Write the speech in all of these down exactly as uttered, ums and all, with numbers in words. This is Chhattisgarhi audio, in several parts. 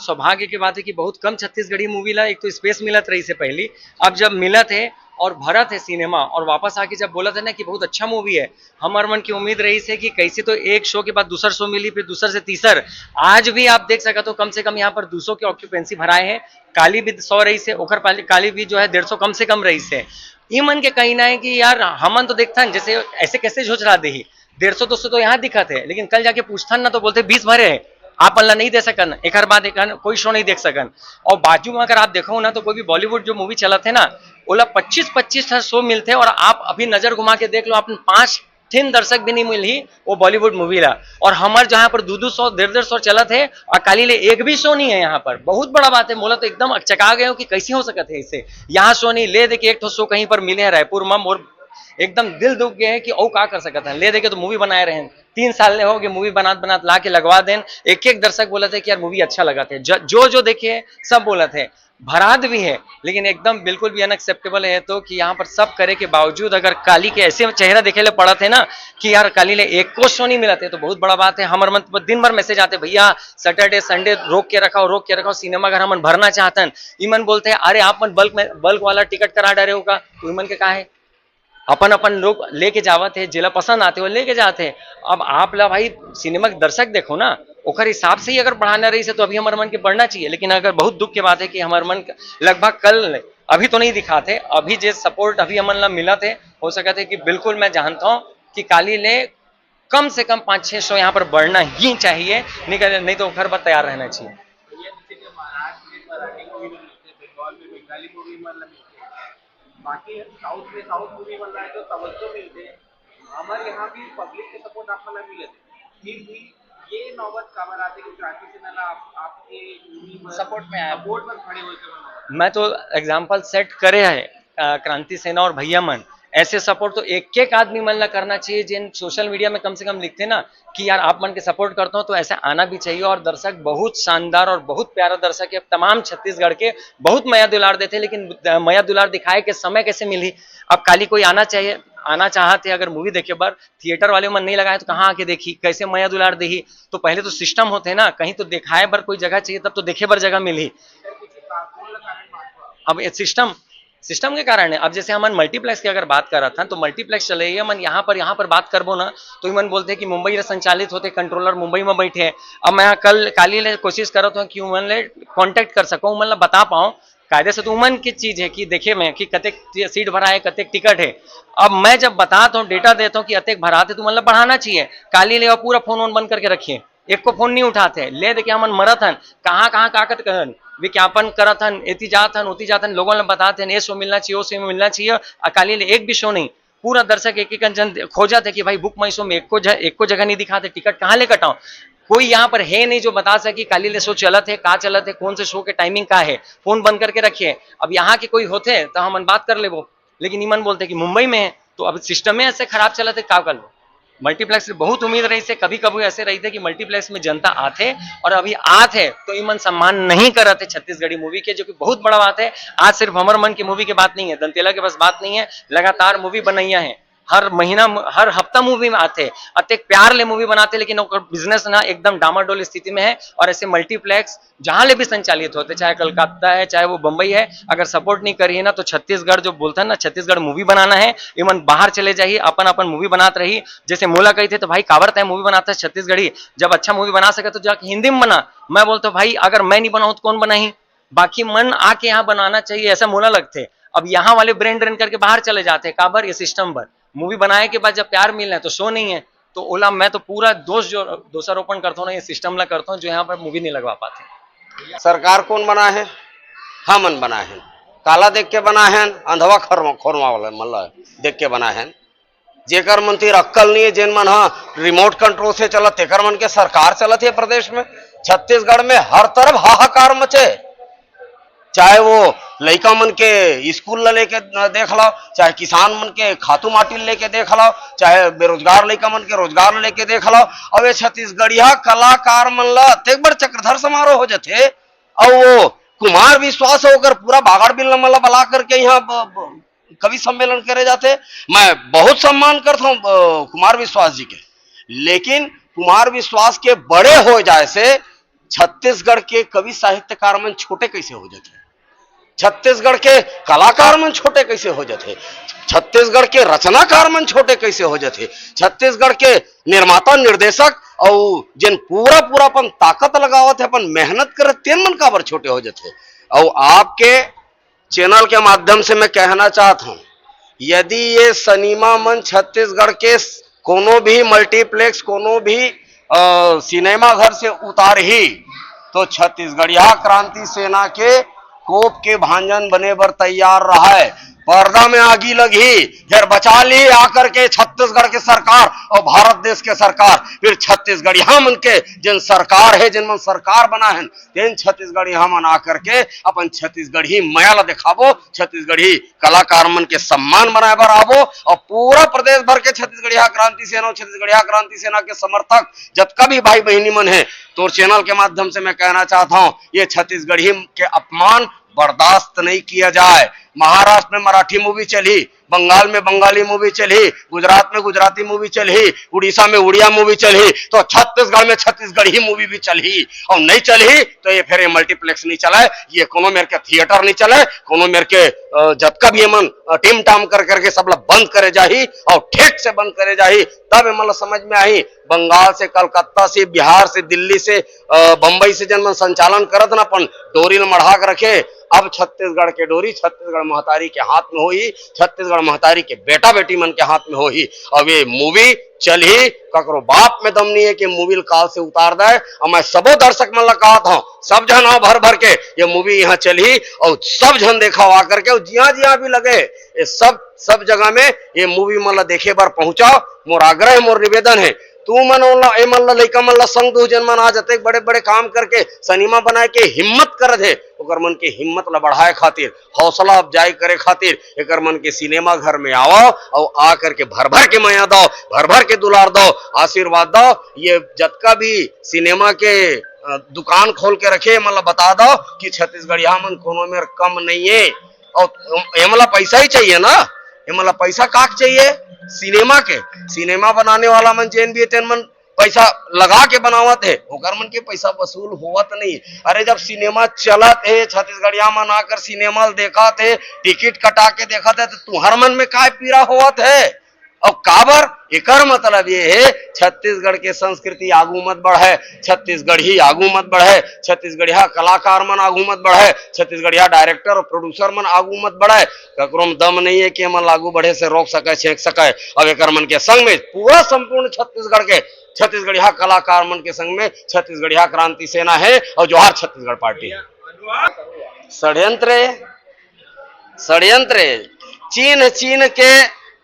सौभाग्य के बात है कि बहुत कम छत्तीसगढ़ी मूवी ला एक तो स्पेस मिलत रहिस हे पहली, अब जब मिलत है और भरत है सिनेमा और वापस आके जब बोलत है ना कि बहुत अच्छा मूवी है, हमर मन की उम्मीद रहिस हे कि कैसे तो एक शो के बाद दूसर शो मिली, फिर दूसर से तीसर। आज भी आप देख सकत हो कम से कम यहाँ पर दो सौ के ऑक्यूपेंसी भराए है। काली भी सौ रहिस हे, ओकर पहले काली भी जो है डेढ़ सौ कम से कम रहिस हे। ई मन के कहना है कि यार हमन तो देखथन जैसे ऐसे कैसे झोझरा देही, डेढ़ सौ दो सौ तो यहाँ दिखत है, लेकिन कल जाके पूछथन ना तो बोलथे बीस भरे है, आप मन ला नहीं दे सकन, एकर बाद एक कोई शो नहीं देख सकन। और बाजू में अगर आप देखो ना तो कोई भी बॉलीवुड जो मूवी चलत है ना, ओला पच्चीस पच्चीस ठा शो मिलथे और आप अभी नजर घुमा के देख लो, आप पांच ठिन दर्शक भी नहीं मिलही वो बॉलीवुड मूवी ला। और हमर जहाँ पर दो दो सौ डेढ़ डेढ़ सौ चलत है और काली ले एक भी शो नहीं है यहाँ पर। बहुत बड़ा बात है, मोला तो एकदम अकचका गए हो कि कैसे हो सकत है इसे, यहाँ शो नहीं ले दे के एक ठो शो कहीं पर मिले है रायपुर में, मोर एकदम दिल दुख गए है कि ओ का कर सकत है, ले दे के तो मूवी बनाए रहे हैं, तीन साल ले हो गए मूवी बनात बनात ला के लगवा देन। एक एक दर्शक बोलत है कि यार मूवी अच्छा लगत है, ज-, जो जो देखे सब बोलत है, भरात भी है, लेकिन एकदम बिल्कुल भी अनएक्सेप्टेबल है तो कि यहाँ पर सब करे के बावजूद अगर काली के ऐसे चेहरा देखे ले पड़त है ना कि यार काली ले एको शो नहीं मिलत है, तो बहुत बड़ा बात है। हमर मन तो दिन भर मैसेज आते, भैया सैटरडे संडे रोक के रखाओ, रोक के रखाओ, सिनेमा घर हमन भरना चाहतन। इमन बोलते हैं, अरे आप मन बल्क में, बल्क वाला टिकट करा डारे हो का, तो इमन के का है, अपन अपन लोग लेके जावत है, जेला पसंद आते हो लेके जाते हैं। अब आप ला भाई सिनेमा के दर्शक देखो ना, ओकर हिसाब से ही अगर बढ़ाना रहिस हे तो अभी हमर मन के बढ़ना चाहिए। लेकिन अगर बहुत दुख के बात है कि हमर मन लगभग कल, अभी तो नहीं दिखाते, अभी जे सपोर्ट अभी हमन ला मिलत है, हो सकत है कि बिल्कुल मैं जानता हूँ कि काली ले कम से कम पाँच छः शो यहाँ पर बढ़ना ही चाहिए, नहीं कर, नहीं तो घर पर तैयार रहना चाहिए। भैया, जैसे कि महाराष्ट्र में मराठी मूवी में मिलते हैं, बंगाल में बंगाली मूवी में मिलते हैं, बाकी साउथ में साउथ मूवी वाला है तो तवज्जो मिलते हैं। हमारे यहाँ भी पब्लिक के सपोर्ट आप वाला मिले थे, फिर भी ये नौबत काबर आते कि क्रांति सेना ला आप, आपके मूवी में सपोर्ट में आया। सपोर्ट में खड़े हुए थे वो नौबत। मैं तो एग्जांपल सेट करे है, अ, क्रांति सेना और भैया मन, ऐसे सपोर्ट तो एक एक आदमी मन ला करना चाहिए, जिन सोशल मीडिया में कम से कम लिखते ना कि यार आप मन के सपोर्ट करता हूँ, तो ऐसे आना भी चाहिए। और दर्शक बहुत शानदार और बहुत प्यारा दर्शक है तमाम छत्तीसगढ़ के, बहुत मया दुलार देते, लेकिन मया दुलार दिखाए के समय कैसे मिली? अब काली कोई आना चाहिए, आना चाहते अगर मूवी देखे बर, थिएटर वाले मन नहीं लगाए तो कहाँ आके देखी, कैसे मया दुलार देही? तो पहले तो सिस्टम होते ना, कहीं तो दिखाए बर कोई जगह चाहिए तब तो देखे बर जगह मिली। अब ये सिस्टम, सिस्टम के कारण है। अब जैसे हमन मल्टीप्लेक्स की अगर बात करत हन तो मल्टीप्लेक्स चले, ये मन यहाँ पर यहाँ पर बात करबो ना, तो इमन बोलते हैं कि मुंबई ले संचालित होते, कंट्रोलर मुंबई में बैठे हैं। अब मैं कल काली ले कोशिश करत हूँ कि उमन ले कॉन्टैक्ट कर सकूँ, उमन ला बता पाऊँ। कायदे से तो उमन की चीज है कि देखे मैं कि कतेक सीट भरा है, कतेक टिकट है। अब मैं जब बताता हूँ, डेटा देता हूँ कि अतेक भरात है, तो उमन ला बढ़ाना चाहिए। काली ले पूरा फोन वोन बंद करके रखिए, एको फोन नहीं उठाते, ले देके हमन मरत हन, कहाँ कहाँ का करत हन, विज्ञापन करत हन, एती जात हन, ओती जात हन, लोगन ला बतात हन, ये शो मिलना चाहिए, वो शो मिलना चाहिए, आ काली ले एक भी शो नहीं। पूरा दर्शक एक एक जन खोजत है कि भाई बुक माई शो में एको ज-, एको जगह नहीं दिखाते, टिकट कहाँ ले कटाओ? कोई यहाँ पर है नहीं जो बता सके काली ले शो चलत है, का चलत है, कौन से शो के टाइमिंग का है। फोन बंद करके रखिए। अब यहाँ के कोई होते तो हमन बात कर लेबो, लेकिन इमन बोलते कि मुंबई में है, तो अब सिस्टम में ऐसे खराब चलत है, का कर लो? मल्टीप्लेक्स से बहुत उम्मीद रहिस हे, कभी कभी ऐसे रहिथे कि मल्टीप्लेक्स में जनता आथे और अभी आथे तो इमन सम्मान नहीं करत हे छत्तीसगढ़ी मूवी के, जो कि बहुत बड़ा बात है। आज सिर्फ हमर मन की मूवी की बात नहीं है, दंतेला के बस बात नहीं है, लगातार मूवी बनैया है, हर महीना, हर हफ्ता मूवी में आथे, अतेक प्यार ले मूवी बनाथे, लेकिन ओकर बिजनेस ना एकदम डामाडोल स्थिति में है। और ऐसे मल्टीप्लेक्स जहाँ ले भी संचालित होते, चाहे कलकत्ता है, चाहे वो बम्बई है, अगर सपोर्ट नहीं करिए ना तो छत्तीसगढ़ जो बोलता है ना, छत्तीसगढ़ मूवी बनाना है, इमन बाहर चले जाही, अपन अपन मूवी बनात रही। जैसे मोला कही थे तो भाई काबर तय मूवी बनाता है छत्तीसगढ़ी, जब अच्छा मूवी बना सके तो जाके हिंदी में बना। मैं बोलता हूँ भाई अगर मैं नहीं बनाऊँ तो कौन बनाही? बाकी मन आके यहाँ बनाना चाहिए, ऐसा मोला लगते। अब यहाँ वाले ब्रेन ड्रेन करके बाहर चले जाते हैं, काबर? ये सिस्टम पर मूवी बनाए के बाद जब प्यार मिलना है तो शो नहीं है, तो ओला मैं तो पूरा दोष जो दोषारोपण करता हूँ ना, ये सिस्टम ला करता हूँ जो यहाँ पर मूवी नहीं लगवा पाते। सरकार कौन बनाए है? हमन बनाए हैं। काला देख के बनाए हैं, अंधवा खरमा खोरमा वाला मतलब देख के बनाए हैं। जेकर मन तीर अक्कल नहीं है, जेन मन हा रिमोट कंट्रोल से चलत, तेकर मन के सरकार चलत है प्रदेश में। छत्तीसगढ़ में हर तरफ हाहाकार मचे, चाहे वो लइका मन के स्कूल ला लेके देख लो, चाहे किसान मन के खातू माटी ला लेके देख लो, चाहे बेरोजगार लइका मन के रोजगार ला लेके देख लो। अब ये छत्तीसगढ़िया कलाकार मन ला अतेक बड़ चक्रधर समारोह हो जाथे, और वो कुमार विश्वास ओकर पूरा बागड़ बिल मन ला बला करके यहाँ ब-, ब-, कवि सम्मेलन करे जाथे। मैं बहुत सम्मान करता हूँ अ, कुमार विश्वास जी के, लेकिन कुमार विश्वास के बड़े हो जाए से छत्तीसगढ़ के कवि साहित्यकार मन छोटे कैसे हो जाथे, छत्तीसगढ़ के कलाकार मन छोटे कैसे हो जाथे, छत्तीसगढ़ के रचनाकार मन छोटे कैसे हो जाथे, छत्तीसगढ़ के निर्माता निर्देशक अउ जेन पूरा पूरा अपन ताकत लगावत हे, अपन मेहनत करत, तेन मन काबर छोटे हो जाथे। अउ आपके चैनल के माध्यम से मैं कहना चाहत हूँ, यदि ये सिनेमा मन छत्तीसगढ़ के कोनो भी मल्टीप्लेक्स, कोनो भी अ, सिनेमा घर से उतारही, तो छत्तीसगढ़िया क्रांति सेना के कोप के भांजन बने बर तैयार रहय। पर्दा में आगी लगही, फिर बचा ली आकर के छत्तीसगढ़ के सरकार अउ भारत देश के सरकार। फिर छत्तीसगढ़िया मन के जेन सरकार हे, जेन मन सरकार बनाय हन, तेन छत्तीसगढ़िया मन आकर के अपन छत्तीसगढ़ी मया ला देखाबो, छत्तीसगढ़ी कलाकार मन के सम्मान बनाए बर आबो। अउ पूरा प्रदेश भर के छत्तीसगढ़िया क्रांति सेना अउ छत्तीसगढ़िया क्रांति सेना के समर्थक जतका भी भाई बहिनी मन हे, तोर चैनल के माध्यम से मैं कहना चाहत हूँ, ये छत्तीसगढ़ी के अपमान बर्दाश्त नहीं किया जाए। महाराष्ट्र में मराठी मूवी चलही, बंगाल में बंगाली मूवी चलही, गुजरात में गुजराती मूवी चलही, उड़ीसा में उड़िया मूवी चलही, तो छत्तीसगढ़ में छत्तीसगढ़ी मूवी भी चलही। अउ नहीं चलही तो ये फिर ये मल्टीप्लेक्स नहीं चलय, ये कोनो मेर के थिएटर नहीं चलय, कोनो मेर के अ, जतका भी एमन अ, टिम टाम कर करके सब ला बंद करे जाही अउ ठीक से बंद करे जाही, तब एमन ला समझ में आही। बंगाल से, कलकत्ता से, बिहार से, दिल्ली से, अ, बम्बई से जेन मन संचालन करत ना अपन डोरी ल मढ़ा के रखे, अब छत्तीसगढ़ के डोरी छत्तीसगढ़ महतारी के हाथ में होही, छत्तीसगढ़ महतारी के बेटा बेटी मन के हाथ में होही। अब ये मूवी चलही, ककरो बाप में दम नहीं है कि मूवी ल काल से उतार दे। अउ मैं सबो दर्शक मन ला कहत हूँ, सब झन आओ भर भर के, ये मूवी यहाँ चलही अउ सब झन देखा आ करके, अउ जिहाँ जिहाँ भी लगे, ये सब सब जगह में ये मूवी मन ला देखे बर पहुंचाओ। मोर आग्रह, मोर निवेदन है, तू मन ओला, ए मन ला, लइका मन ला संग दू, जेन मन आज अतेक बड़े बड़े काम करके सिनेमा बनाए के हिम्मत करत हे, ओकर मन के हिम्मत ला बढ़ाए खातिर, हौसला अफजाई करे खातिर एकर मन के सिनेमा घर में आवव अउ आ करके भर भर के मया दव, भर भर के दुलार दव, आशीर्वाद दव। ये जतका भी सिनेमा के अ, दुकान खोल के रखे, एमन ला बता दव कि छत्तीसगढ़िया मन कोनो मेर कम नहीं है। अउ एमन ला पैसा ही चाहिए ना, एमन ला पैसा काक चाहिए? सिनेमा के, सिनेमा बनाने वाला मन जेन भी हे, तेन मन पैसा लगा के बनावत हे, ओकर मन के पैसा वसूल होवत नहीं। अरे, जब सिनेमा चलत हे, छत्तीसगढ़िया मन आकर सिनेमा ल देखत हे, टिकट कटा के देखत हे, तो तुहर मन में काय पीड़ा होवत हे? अउ काबर? एकर मतलब ये हे, छत्तीसगढ़ के संस्कृति आगू मत बढ़े, छत्तीसगढ़ी आगू मत बढ़े, छत्तीसगढ़िया कलाकार मन आगू मत बढ़े, छत्तीसगढ़िया डायरेक्टर अउ प्रोड्यूसर मन आगू मत बढ़े। ककरो में दम नहीं है कि एमन ला आगू बढ़े से रोक सके, छेंक सके। अब एकर मन के संग में पूरा संपूर्ण छत्तीसगढ़ के छत्तीसगढ़िया कलाकार मन के संग में छत्तीसगढ़िया क्रांति सेना है अउ जोहार छत्तीसगढ़ पार्टी। षड्यंत्र, षड्यंत्र, चीन चीन के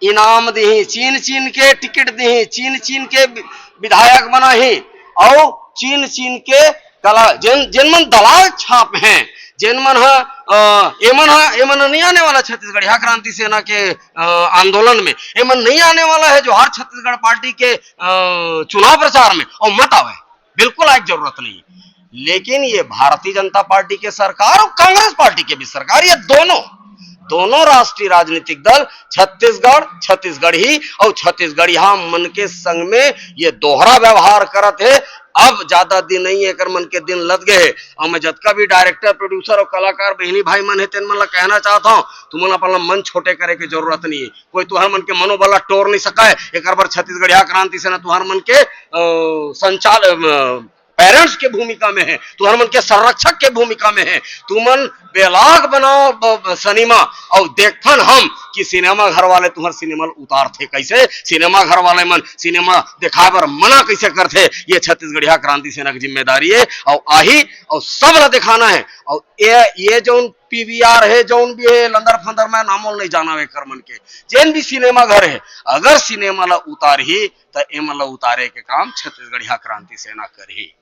इनाम दिही, चीन चीन के टिकट दिही, चीन चीन के वि-, विधायक बनाही, अउ चीन चीन के कला, जेन, जेन मन दलाल छाप हैं, जेन मन ह, अ, एमन ह, एमन नहीं आने वाला छत्तीसगढ़िया क्रांति सेना के, अ, आंदोलन में, एमन नहीं आने वाला है जोहार छत्तीसगढ़ पार्टी के, अ, चुनाव प्रचार में, अउ मत आवे, बिल्कुल आए के जरूरत नहीं। लेकिन ये भारतीय जनता पार्टी के सरकार अउ कांग्रेस पार्टी के भी सरकार, ये दोनों, दोनों राष्ट्रीय राजनीतिक दल छत्तीसगढ़, छत्तीसगढ़ी अउ छत्तीसगढ़िया मन के संग में ये दोहरा व्यवहार करत हे। अब ज्यादा दिन नहीं है, एकर मन के दिन लद गए हे। अउ मैं जतका भी डायरेक्टर, प्रोड्यूसर अउ कलाकार बहिनी भाई मन हे, तेन मन ला कहना चाहत हूँ, तुमन अपन ला मन छोटे करे के जरूरत नहीं है। कोई तुहर मन के मनोबल ला टोर नहीं सके। एकर बर छत्तीसगढ़िया क्रांति सेना तुहर मन के, अ, संचाल-, अ, पेरेंट्स के भूमिका में है, तुहर मन के संरक्षक के भूमिका में है। तुमन बेलाग बनाओ ब-, ब-, सिनेमा, अउ देखथन हम कि सिनेमा घर वाले तुहर सिनेमा ल उतारथे कैसे, सिनेमा घर वाले मन सिनेमा दिखाए बर मना कैसे करथे। ये छत्तीसगढ़िया क्रांति सेना की जिम्मेदारी है, अउ आही, अउ सब ला दिखाना है। अउ ये, ये जौन पीवीआर है, जौन भी है, लंदर फंदर, मैं नामों नहीं जाना एकर मन के, जेन भी सिनेमा घर है, अगर सिनेमा ला उतारही, त एमन ला उतारे के काम छत्तीसगढ़िया क्रांति सेना करही।